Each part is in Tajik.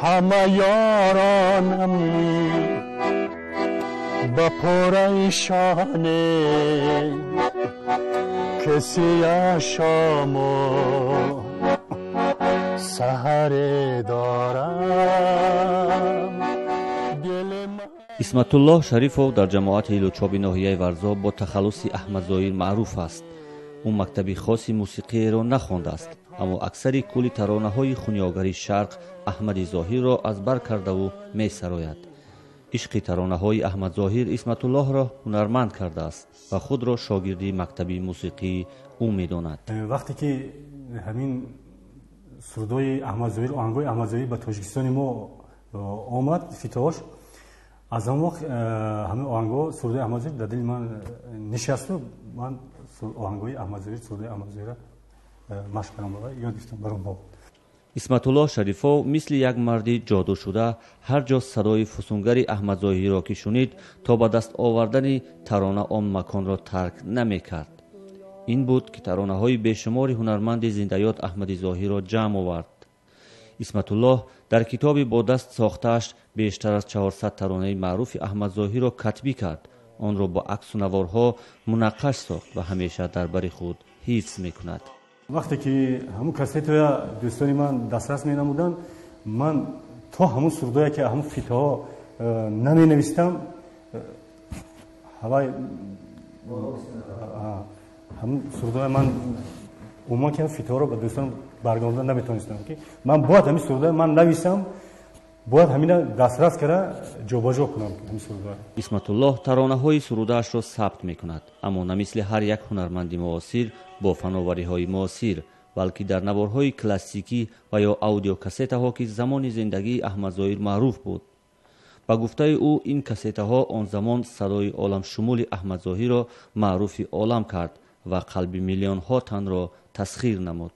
Ҳама ёронам ба пораи шоне ки сиёҳ-шому саҳаре дорам. Исматуллоҳ Шарифов дар ҷамоати Лучоби ноҳияи Варзоб бо тахаллуси Аҳмадзоҳир маъруф аст. Ӯ мактаби хоси мусиқиеро нахондааст, аммо аксари кулли таронаҳои хунёгари шарқ Аҳмади Зоҳирро аз бар кардаву месарояд. Ишқи таронаҳои Аҳмадзоҳир Исматуллоҳро ҳунарманд кардааст ва худро шогирди мактаби мусиқии ӯ медонад. Вақте ки ҳамин сурудҳои Аҳмадзоҳир, оҳангҳои Аҳмадзоҳир ба Тоҷикистони мо омад, фитош, аз он вақт ҳамин оҳангҳо, сурудҳои Аҳмадзоҳир дар дили ман нишасту ман оҳангҳои Аҳмадзоҳир, сурудҳои Аҳмадзоҳирро машқ кардам ва ёд гирифтам баром боб. Исматуллоҳ Шарифов мисли як марди ҷодушуда ҳар ҷо садои фусунгари Аҳмадзоҳирро ки шунид, то ба даст овардани тарона он маконро тарк намекард. Ин буд ки таронаҳои бешумори ҳунарманди зиндаёд Аҳмади Зоҳирро ҷамъ овард. Исматуллоҳ дар китоби бо даст сохтааш бештар аз 400 таронаи маъруфи Аҳмадзоҳирро катбӣ кард, онро бо аксу наворҳо мунаққаш сохт ва ҳамеша дар бари худ ҳифз мекунад. Вақте ки ҳамун кассетоя дӯстони ман дастрас менамуданд, ман то ҳамун сурудое ки ҳамун фитаҳо наменавистам, ҳавай ҳамун сурудоя ман умуман ки фитаҳоро ба дӯстон баргардонда наметавонистам, ки ман бояд ҳамин сурудоя ман нависам, бояд ҳамина дастрас кара ҷобаҷо кунам ҳамин сурудоя. Исматуллоҳ таронаҳои сурудаашро сабт мекунад, аммо на мисли ҳар як ҳунарманди муосир бо фановариҳои муосир, балки дар наворҳои классикӣ ва ё аудиокассетаҳо, ки замони зиндагии Аҳмадзоҳир маъруф буд. Ба гуфтаи ӯ, ин кассетаҳо он замон садои оламшумули Аҳмадзоҳирро маъруфи олам кард ва қалби миллионҳо танро тасхир намуд.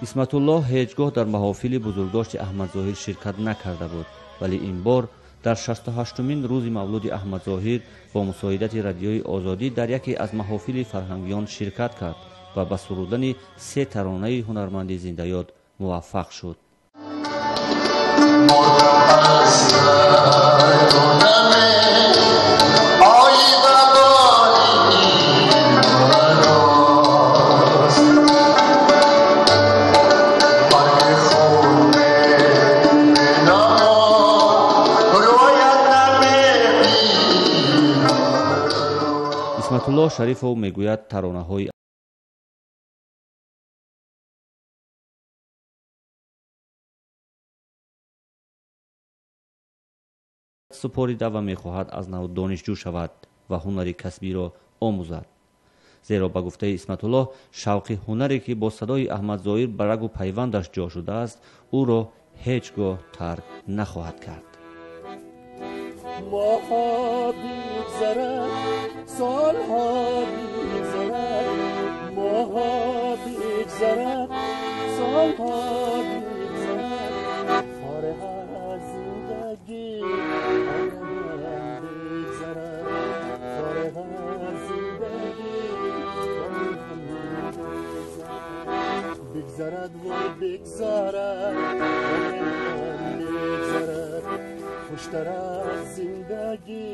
Исматуллоҳ ҳеҷ гоҳ дар маҳофили бузургдошти Аҳмадзоҳир ширкат накарда буд, вале ин бор дар 68-умин рӯзи мавлуди Аҳмадзоҳир бо мусоидати Радиои Озодӣ дар яке аз маҳофили фарҳангиён ширкат кард ва ба сурудани се таронаи ҳунарманди зиндаёд муваффақ шуд. Исматуллоҳ Шарифов мегӯяд, таронаҳои супорида ва мехоҳад аз нав донишҷӯ шавад ва ҳунари касбиро омӯзад. Зеро ба гуфтаи Исматуллоҳ, шавқи ҳунаре ки бо садои Аҳмадзоҳир ба рагу пайвандаш ҷо шудааст, ӯро ҳеҷ гоҳ тарк нахоҳад кард. ماها بیگذرد، سالها بیگذرد، ماها بیگذرد، سالها بیگذرد، فارغ از زندگی عمرم بیگذرد، فارغ از زندگی عمرم بیگذرد، بیگذرد و بیگذرد، عمرم بیگذرد، خوشتر از زندگی.